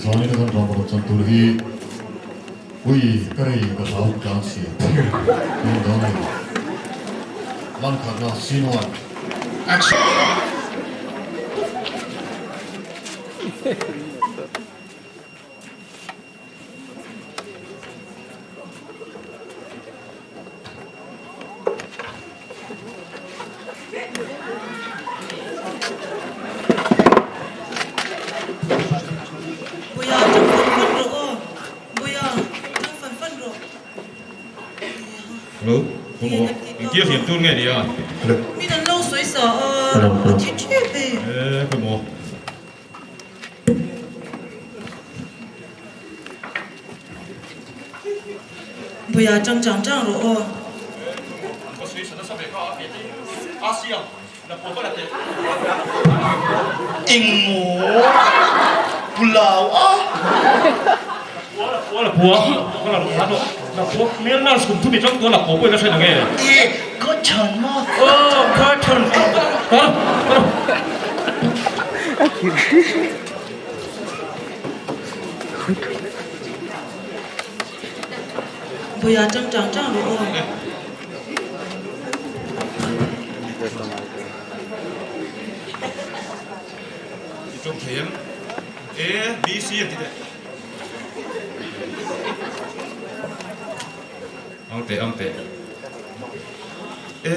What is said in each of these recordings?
Zanin a kan drama rawn chan tur hi ui ka rei ka hlau tlan sia tih dawn a ni. Lan khatna scene one action. Buia tang fan fan rawh aw Buia tang fan fan rawh Hello, kawng aw, engtia hliam tur nge nia? Min an lo sawi sa a, a thi thep e. E, kawng aw. Buia chang chang chang rawh aw. Eng maw pulau a. E ka chhan maw. Buia tang tang tang rawh aw. I tawng thei em? A, B, C an ti teh. Ang teh, ang teh. E,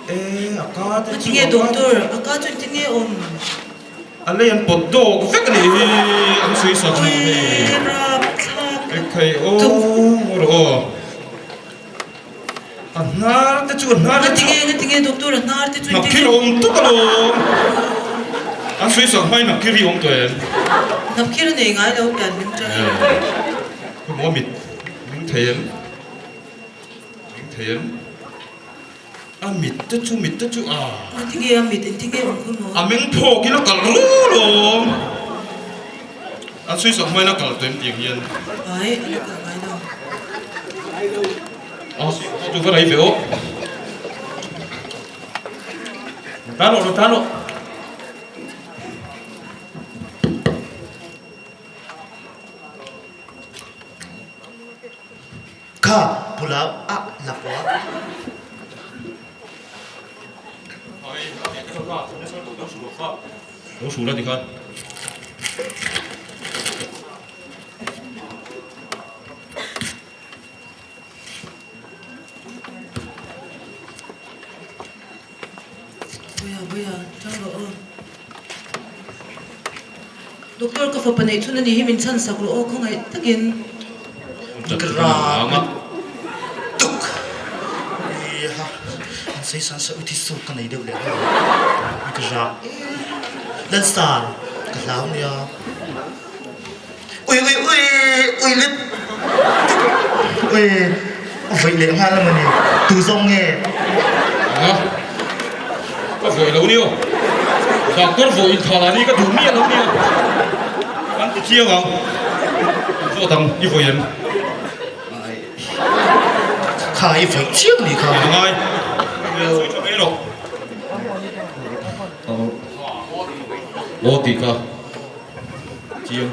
e, a ka te chu. Tinge doctor, a ka chu tinge awm? A lei an pawt dawk vek a nih hi, an sawi sak hna hei. E khai aw, ngaw rawh aw. A hnar te chu a hnar te chu. Tinge, tinge doctor a hnar te chu. Hnapkhir a awm tuk alawm. An sawi sak hmain hnapkhir hi a awm tawh em? Hnapkhir a nei ngai lo pian hlim tang. Khawmaw mit. Ming thei em? Ming thei em? A mit te chu mit te chu a. Engtinge a mit engtinge awm kha maw? A meng phawk in a kal rul awm. An sawi sak hmain a kal tawh em tiang hian. Ai a la kal ngai lo. A tu va rei ve aw. Tan rawh tan rawh. Kha pulao a la pua. Lo hrul a ti khan. Buia buia chang rawh aw. Doctor ka fapa neih chhun a nih hi min chhan sak rawh aw khawngaih takin. Gra tuk ha an sawi san sa uthi suk ka nei deuh leh nghal gra Lalsan ka hlau nia. Ui ui ui ui lit ui vawi leh nghal emaw ni tu zawng nge? Anga ka vawi lo ni aw doctor vawi in thla ni ka duh miah lo nia an ti chiang ang zawt ang i vawi em? Kha i vawi chiang ni kha. Angai sawi tha mai rawh. Aw tih ka. Chiang.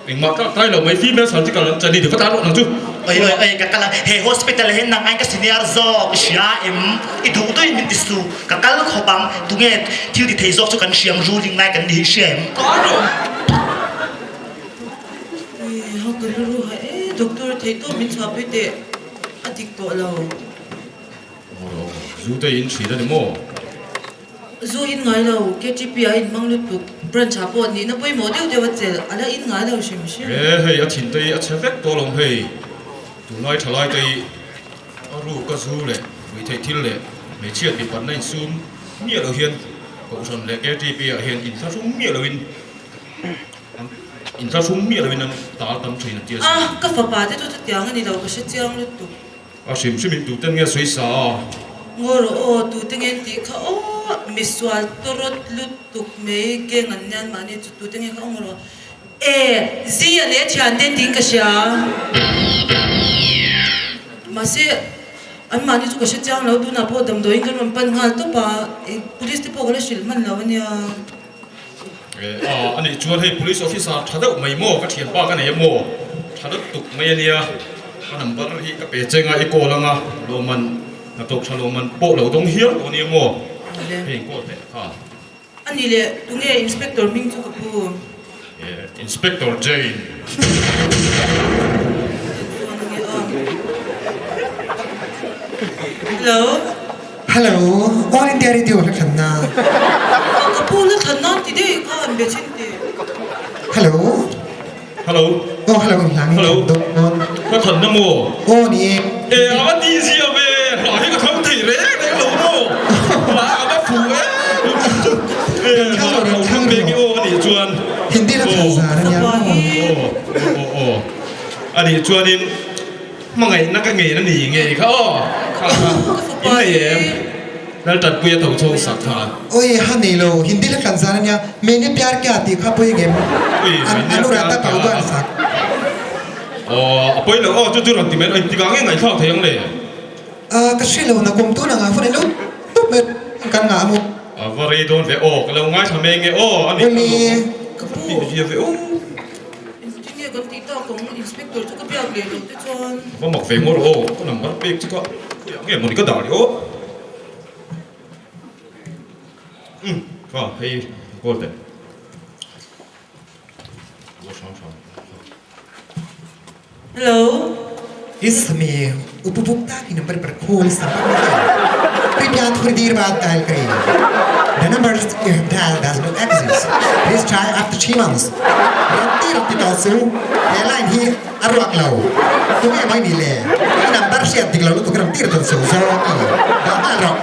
Engmah ka kai lo mai female surgical an chani ka tan nang chu. Oi oi oi ka kal he hospital he nang ai ka senior zawk i hria em i duh duih min ti su ka kal khawp ang tunge thil ti thei zawk chu kan hriam ruling lai kan ni hi hria em. Ui ha ka rilru ha e doctor theih tawp min chhuah pui teh a dik tawh lo. Zu te in thin a ni maw? Zu in ngai lo, KTP a in hmang lutuk, branch ah pawh nihna pawimawh deuh deuh a chelh, a la in ngai lo hrim hrim. E hei a thin te hi a chhe vek tawh lo hei, tunlai thalai te hi a ruk a zu leh ruihtheih thil leh hmeichhiat mipatna insum miah lo hian Kohhran leh KTP ah hian inthlahrung miah loin an inthlahrung miah loin an tal tam thin an ti a sin. A, ka fapa te chu chutiang a ni lo, ka hrechiang lutuk. A hrim hrim in tute nge sawi sa a? Ngaw rawh aw, tute nge an tih kha aw, misual tawrawt lutuk mai keng an nian mahni chu tute nge kha aw ngaw rawh e, Zia leh thiante tiin ka hria. Mahse. Anmahni chu ka hre chiang lo, tunah pawh damdawiin kan rawn pan nghal tawp a, police te pawh ka la hrilh hman lo a nia. A nih chuan hei police officer tha deuh mai maw ka thianpa ka nei a maw? Tha lutuk mai a nia, ka number hi ka pe cheng a, i call anga lawmman hnathawk tha lawmman pawh lo dawng hial tawh a nia maw? Hei in call teh kha. A nih leh tunge inspector hming chu ka pu? Inspector Jane. Hello. Hello, All India Radio hla thlan na. Ka pu hla thlan nan ti deuh kha an be thin teh. Hello. Hello. Aw hello in hla nge Hello. dawn. Hla thlan na maw? Aw ni e. E a va ti zia ve, hla hi ka thlang thei reng reng lo maw? Hla a va fuh em. E hla ka lo thlang ve nge aw a nih chuan. Hindi hla thlan zan a nia maw? Aw aw aw a nih chuanin hmangaihna ka ngei na ni ngei kha aw. Kha kha in nei em? Laltanpuia tho chho sak kha. Oi ha nei lo, Hindi la tlan zan ania, Maine Pyar Kya tih kha pawi ngem? Oi, Maine Anuradha Pyar Kya. Paudwal sak. Aw, a pawi lo aw, chu chu rawn ti mai, engtikah nge ngaihthlak thei ang le? Ah, ka hre lo, na kum tun anga phone lo tup mai kan ngah maw? A va rei dawn ve aw, ka lo ngaithla mai nge aw, a nih Awle. Ka pu. Ti zia ve aw. Engtin nge kan tih tak ang, inspector chu ka biak leh lo te chuan. Va mak ve ngawr aw, ka number pek chu ka khawiah nge mawni ka dah leh aw. Umm kha hei call teh. Hello. इस समय उपभोक्ता के नंबर पर call संपर्क नहीं कृपया थोड़ी देर बाद डायल करें The number you have dialed does not exist. Please try after 3 months. Rati rati tawh chu he line hi a ruak lo. Tunge mai ni le? I number hriat dik lo lutuk ram tir tawn chu zawng i dah nghal rawh.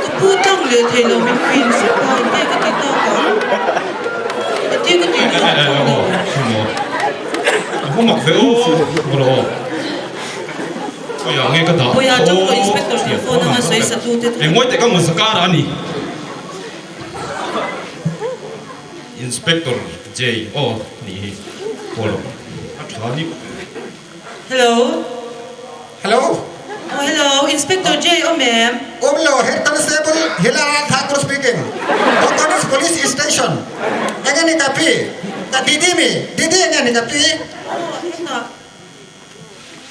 Ka pu tlang leh thei lo min pin sak a, engte ka ti tawk ang? Engte ka ti tawk ang? A va mak ve aw, rawh aw. Puia nge ka dah? Puia tang pawh inspector chu phone anga sawi sa tu te chu. Engmawi teh ka hmu zakar a ni. Inspector J aw nih hi call a tha ni. Hello. Hello. Oh hello Inspector J awm em? Awm lo, Head Constable Hilal Thakur speaking. Bangladesh Police Station. Enge ni ka pi? Ka didi mi? Didi enge ni ka pi? Oh hetah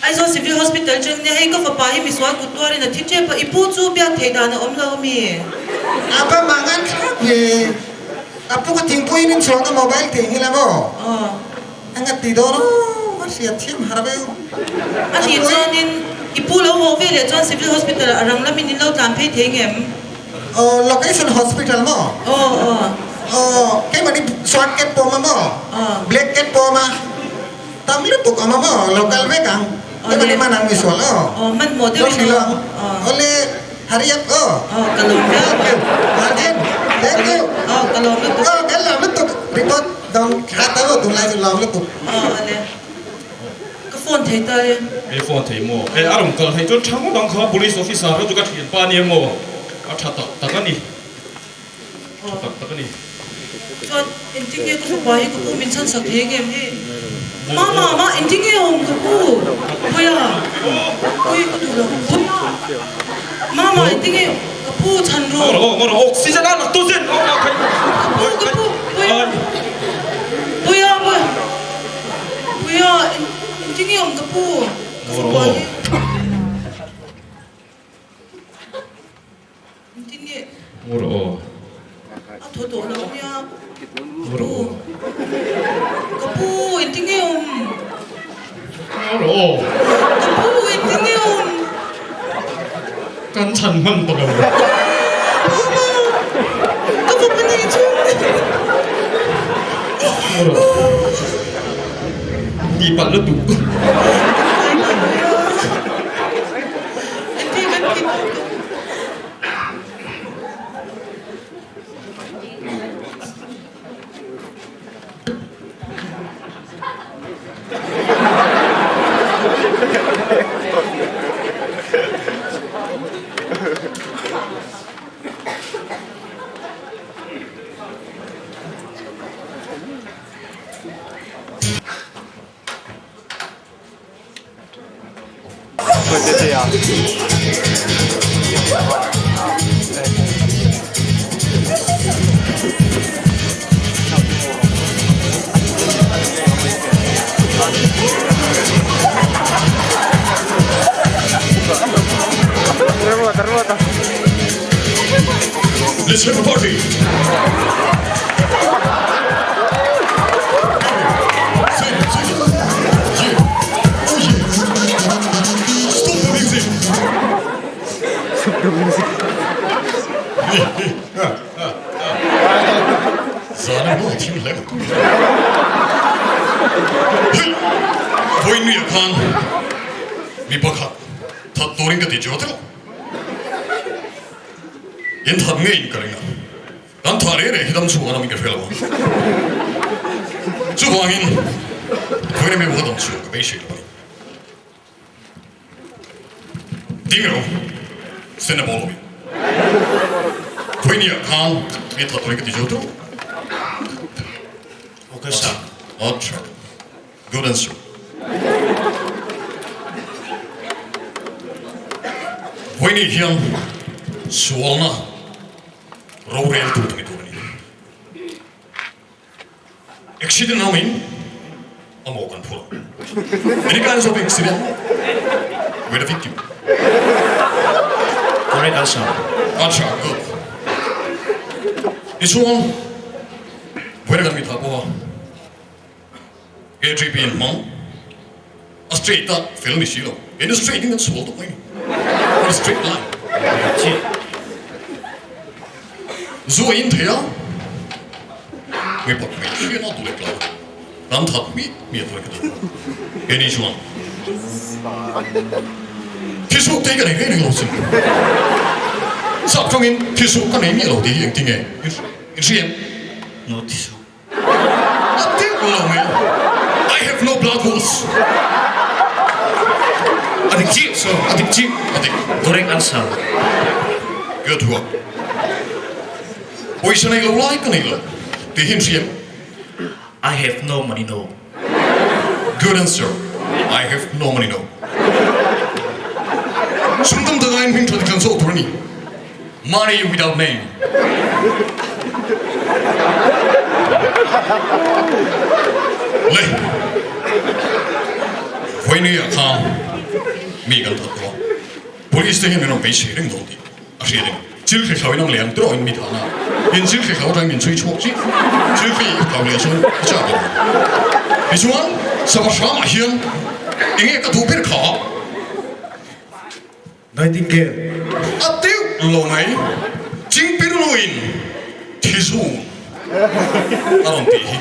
Aizawl Civil Hospital cheng nia hei ka fapa hi misual kut tuarin a thi tep a, i pu chu biak theih dan a awm lo ami? A pa mangan thlap hi a pu ka thingpui in in chhuang a mobile thei hi la maw? Aw. A ngat ti dawn aw, a hriat thiam har veu. A nih chuanin i pu lo haw ve leh chuan Civil Hospital ah a rang lamin in lo tlan phei thei ngem? Aw, location hospital maw? Aw, aw. Aw, keimahni short cat pawm a maw? Aw. Black cat pawm a? Tam lutuk awm a maw? Lo kal vek ang. Emaw ni man ang misual aw. Aw, hmanhmawh deuh in aw. Awle, hurry up aw. Aw, ka lawm viau. Thank you. Martin, thank you. Aw, ka lawm lutuk. Aw, kan lawm lutuk. Report dawng thla ta aw, tunlai chu lawm lutuk. Aw, awle. Ka phone thei ta e. E phone thei maw? E, a rawn kal thei chuan tha ngawt ang kha police officer kha chu ka thianpa ania maw? A tha tak tak a ni. Tha tak tak a ni. Chuan engtin nge ka fapa hi ka pu min chhan sak thei ngem hei? Mama, ma engtin nge awm ka pu? Puia, Pui ka duh lo. Puia, Mama engtin nge ka pu chhan rawh. Ngaw rawh, ngaw rawh, oxygen a lak tu sin. Ka pu, ka pu, Puia, Puia, Puia, Puia, engtin nge awm ka pu? Ka fapa hi. Engtin nge? Ngur aw. A thaw tawh lo nia. Ngur aw. Ka pu, engtin nge awm? Ngur aw. Ka pu, engtin nge awm? Kan chhan hman tawh lo. Mama, ka fapa nei chung. Ngur aw. Tihpalh lutuk. Engtin kan ti tawh lo. Let's have a party! Stop the music! Stop the music. Zan a mawi thim hle mai. Hei! Vawiin khan mi pakhat that turin ka ti chu a tilo. In that ngeiin ka ring a, kan thah reh reh hi dam chhuak an awmin ka hre lo a. Chuvangin vawiin ami pawh ka dam chhuak ka beisei lo a ni. Ding ro, send a ball away. Vawiin ah khan mi that turin ka ti zo teuh. Okay sir. Acha. Good answer. Vawiin hian sualna rorel tur ka ni tur a ni. Accident awmin a maw kan phur ang. Any kinds of accident with a victim. Correct answer. Acha, good. Tichuan, vawiin kan mitha pawh a. KGB in hmang a straight a fel ni si lo. In straight in kan sual tawh mai ni. On a straight line. Zu a in thei a, mipat hmeichhia na duh leh tlau a, kan that hmiah hmiah tur a ka ti. Keini chuan thisuk te hi ka nei reng reng lo sin. Sap tawngin thisuk ka nei miah lo tih hi engtinge in hria em? No thisuk. A deuh lo mai. I have no blood holes. A dik chiah so. A dik chiah. A dik. Correct answer. Good work. Pawisa nei lo lai ka nei lo. Ti hi an hria em? I have no money no. Good answer. I have no money no. Sum tam tak aiin hming tha dik kan zawh tur a ni. Money without name. Le, vawinia khan mi kan that tawh a, police te hian min rawn beisei reng dawn tih a hriat em? Chil hri hlau in ang leh ang tawh in mi thahna in chil hri hlau atangin min chhui chhuak chiah. Chil hri hlau leh chuan a chak lo. Tichuan, sava hramah hian enge ka duh ber kha? Nightingale. A deuh lo mai. Chingpir luin thi zun a rawn tih hi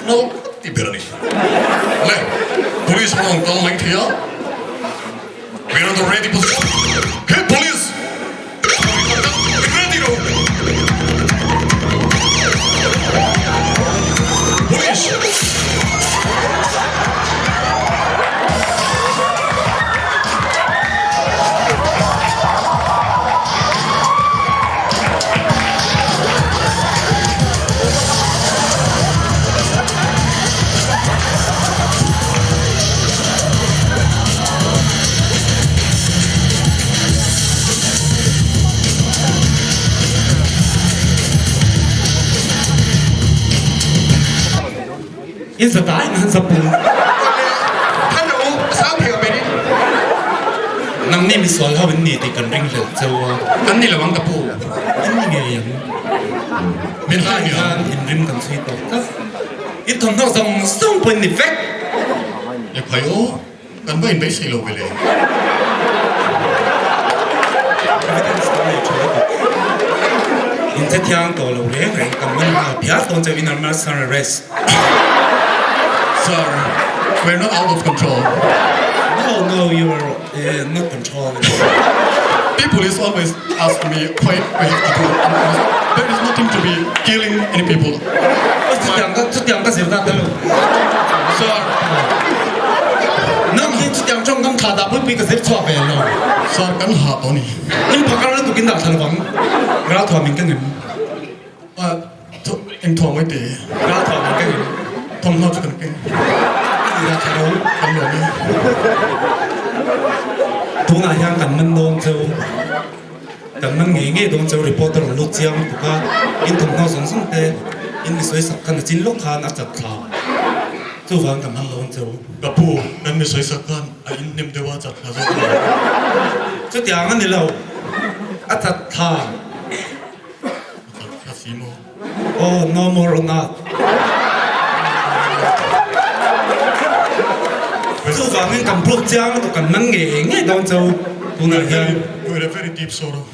no ti ber a ni. Le, police pawh an kal mai thei a. We are on the ready position. Hey police! Ready ro! Police! In za ta in han za pum. Hello, sang thei awm in. Nang ni misual ho in ni tih kan ring hlel cheu a. Kan ni lo ang ka pu. In ni ngei ang. Min Lai hlai hian in rim kan chhui tawh tlat. In thawmhnaw zawng zawng pawh in ni vek. E phai aw. Kan va inbeisei lo ve le. Evidence kan nei tha lutuk. In che thiang tawh lo reng reng kan man nghal phiar dawn cheu in armar sir arrest. Sir, we're not out of control. No, no, you are not control. People is always ask me why we have to do there is nothing to be killing any people. Chutiang ka chutiang ka zir dat alo. Sir. Nang hi chutiang tawng kam thla dah pui pui ka zir chhuak ve lo. Sir kan ha tawh ni. In phakar lutuk in dah thla lovang. Ral thuam in ka ngem. Eng thuam mai te. Ral thuam in ka ngem. Thawmhnaw chu kan keng. Ani dah thla lo. Kan lawm e. Tunah hian kan man dawn cheu, kan man ngei ngei dawn cheu reporter an lut chiang lutuk a, in thawmhnaw zawng zawng te in mi sawi sak khan a chin lawk khan a chat thla. Chuvang kan man dawn cheu. Ka pu, kan mi sawi sak khan a in hnem deuh a chat thla zawk lo. Chutiang a ni lo, a chat thla. A chat thla si maw? Oh, no more on earth. Chuvangin kan proof chiang lutuk kan man ngei ngei dawn cheu tunah hian. We are very deep sorrow.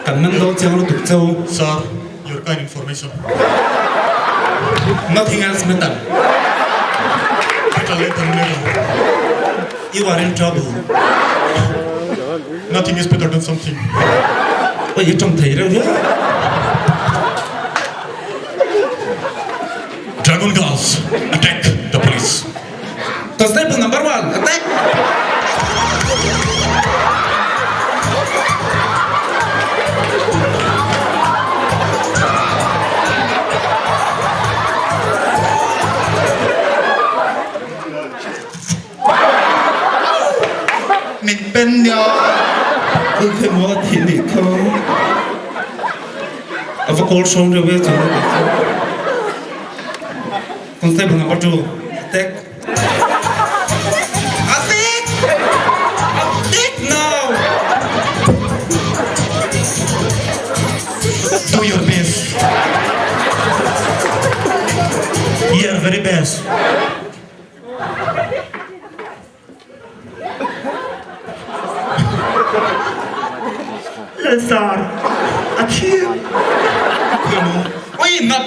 Kan man dawn chiang lutuk cheu. Sir, your kind information. Nothing else matter. Better late than never. You are in trouble. Nothing is better than something. Oi, i tawng thei reuh hian. Dragon Girls, attack the police. Constable number one, attack! Min pen nia. Ui khawi maw a thih nih kha. A va kawl hrawng reuh e chu. Constable number 2 attack. Attack! Attack now! Do your best. Your very best. Lalsar a thi. Oi nap.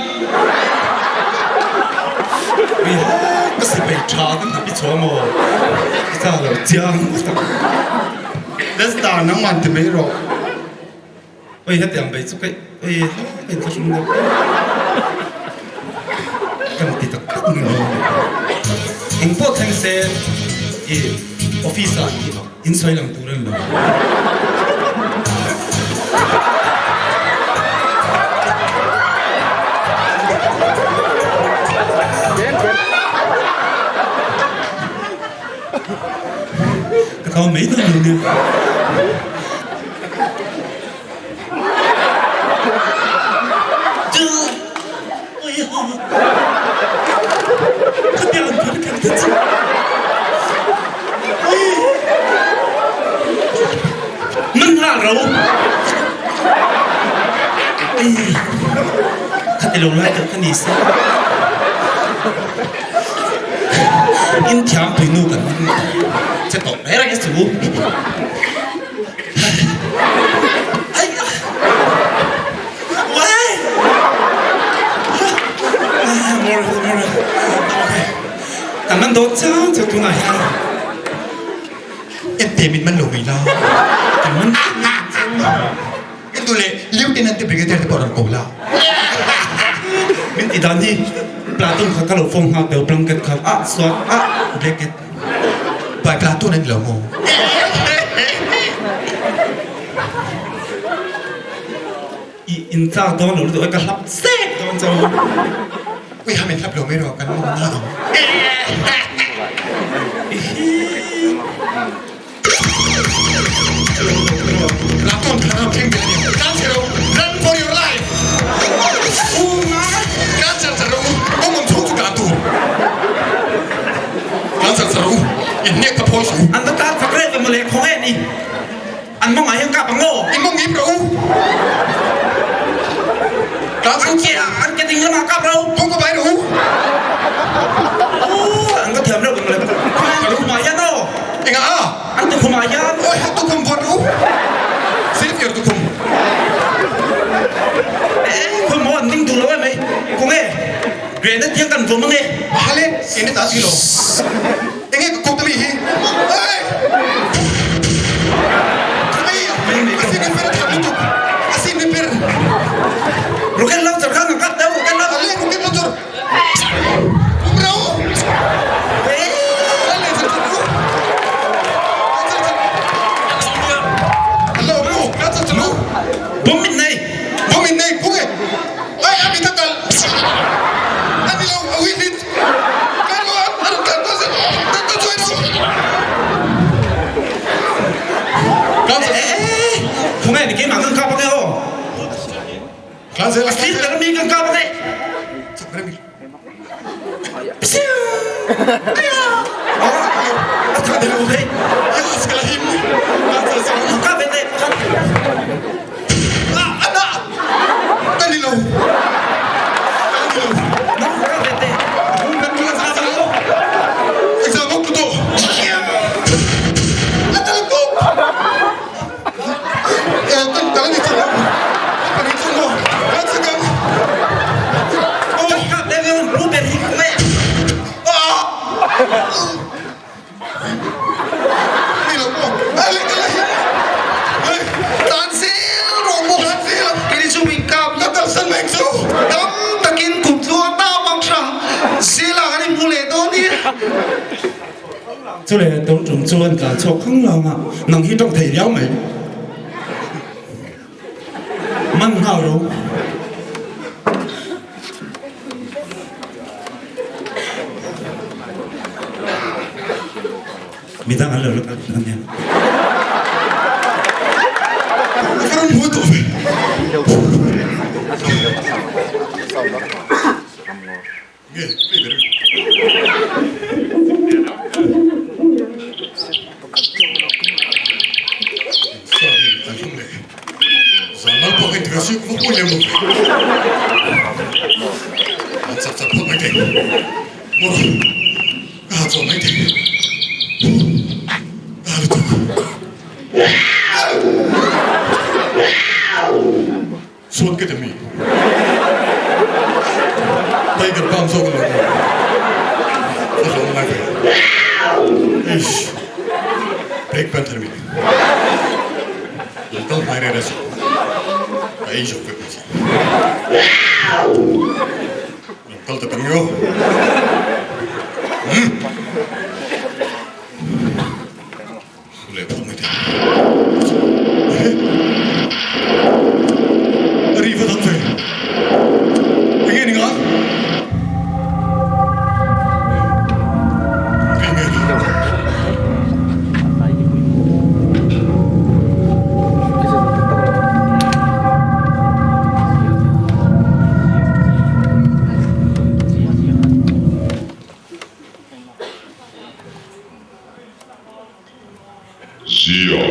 Ui ha ka si pei tha kan pi chuang maw. Ka lo chiang tak. Lalsar nangman ti mai rawh. Oi hetiang bei chu kai oi ha ka inthlahrung deuh kan ti tak tak ni lo. Eng pawh thleng se i office ah in sawi lang tur a ni lo. Ka kau mai dawn lo nia. Man hlah ro. Khati lo lai kan ni se. In thiam pui nu kan che tawh mai reng chu. Kan man dawt chang chu tunah hian En te min man lo mai la. Kan man En tu le lieutenant te brigadier te pawh rawn ko la. Min ti dan hi platoon kha ka lo phone nghak deuh blanket kha ah suat ah blanket Pai platoon an ni lo maw? I in chak dawn lo lutuk e ka hlap zek dawn chau. Ui ha min hlap lo mai rawh kan mawng na ang. Platoon kha ram thleng tel a ni. Tlan chhe ro, run for your life. Tlan char char ro u, kawng awm chhung chu tlan tur. Tlan char char ro u, in hnek ka phawi suh u. An va tlan fak reuh ve mawle, khaw nge ni? An mawng ah hian kap ang aw. In mawng ip ro u. Tlan An ke an ke ding lamah kap ro. Kawng ka bai ro u. An va thiam reuh ve mawle. Khaw nge ni? Khumah hian aw. Engah a? An tukhum ah hian. Awi ha tukhum vuan ru. Sir tukhum. Eh, khoi maw an ding duh lo em ei. Khaw nge? Grenade hian kan vawm ange. Hale, eng ta si lo. Enge ka kut ami hi. Ai! Thami, asin ni per tham lutuk. Asin ni per. Rocket launcher khan kan kap deuh, rocket launcher. Hale, rocket launcher. Bom min nei. Bom min nei pung e. Ai ami ta kal. Ani lo a wi hit. Kan lo an an kan ko se. Tlan zel a sir ber ami kan kap ange. Chak ber ami. Psiu! Aya! A tha de lo ve. Yes, ka la him. Tlan zel zel. Ka ve te pakhat. Ah, ana! Ka ni lo. Ka ni lo. Nang ka ve te. Tlan zel zel. Exam ok tu to. A telescope. Chule tun tum chuan tlan chhuak khang lang a, nang hi tawng thei riau mai. Man nghal ro. Midang an lo la kal a nia. Ka rawn hmu tawh ve. Nge, play ber. Suat ka ti mi. Tiger balm zawk lo maw? Ka hlawm ngai ve. Eish. Black Panther mi. Lo kal hnai reh reh suh. Ka ei zawk vek mai che. Lo kal ta bang yo. Hmm. Leh phawt mai teh. A ri va dang ve. Enge ni ngai? Ri nge ni? Zia.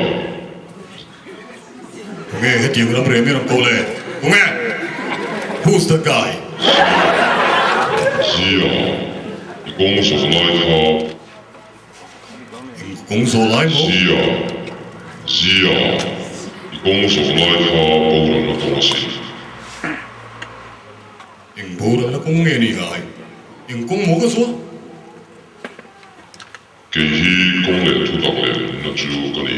Tunge hetiang ram rem i rawn ko le? Tunge? Who's that guy? Zia. I kawng zawh lai kha. Eng kawng zawh lai maw? Zia. Zia. I kawng zawh lai kha boralna kawng asin. Eng boralna kawng nge ni ngai? Eng kawng maw ka zawh? Kei hi kawng leh thutak leh nunna chu ka ni.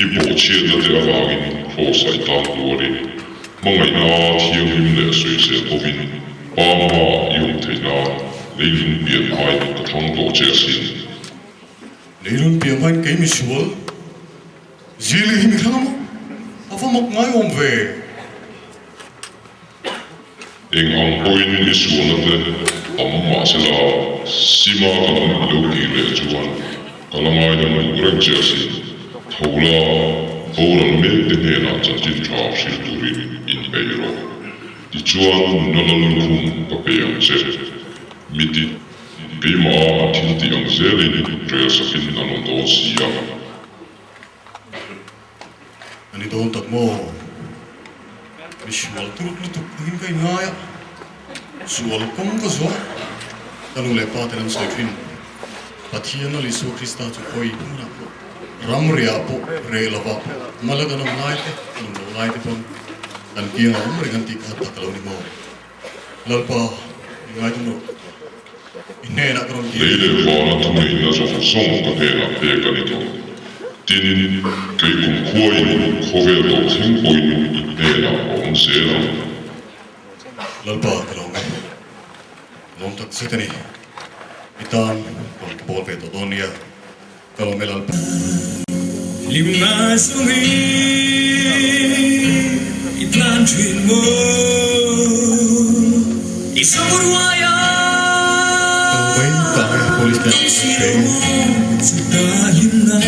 I bawhchhiatna te avangin Kraws a i tan tuarin, hmangaihna thianghlim leh sawisel bawkin Pa hmaah i awm theih nan leilung pian hmain ka thlang tawh che asin. Leilung pian hmain kei misual zili hi mi thlang a maw? A va mak ngai awm ve. Eng ang pawhin i sualna te tam mahsela sima ka lam i lo kir leh chuan ka la ngaidam duh reng che asin. Tho la, boral mek te hnenah chanchin tha hrilh turin inpeih rawh. Tichuan nuna lal lukhum ka pe ang che. Miti, keimah a an thil tih ang zelin rel sakin an awm dawn si a. A ni dawn tak maw? Mi sual turuk lutuk angin ka inngai a, sual kawng ka zuah. Ka nu leh pa ten an sawi thin, Pathian Lal Isua Krista chu khawi hmunah pawh, ramriah pawh, reh lovah pawh, mala kan awm lai te, kan awm loh lai te pawn kan kiangah awm reng an tih kha tak a lo ni maw? Lalpa, i ngaidam rawh. I hnenah ka rawn kir. Lei leh vana thuneihna zawng zawng ka hnenah pek a ni tawh. Tin, kei kumkhuain khawvel tawh thleng pawhin i hnenah a awm zel ang. Lalpa, ka lawm e. Lawm tak zet a ni. I tan rawn ka bawl ve tawh dawn nia. Ka lawm e Lalpa. Hlimna zawng i tlan thin maw? I zawng ruai a Ka wei ta e police te Silo chu ta hlimna.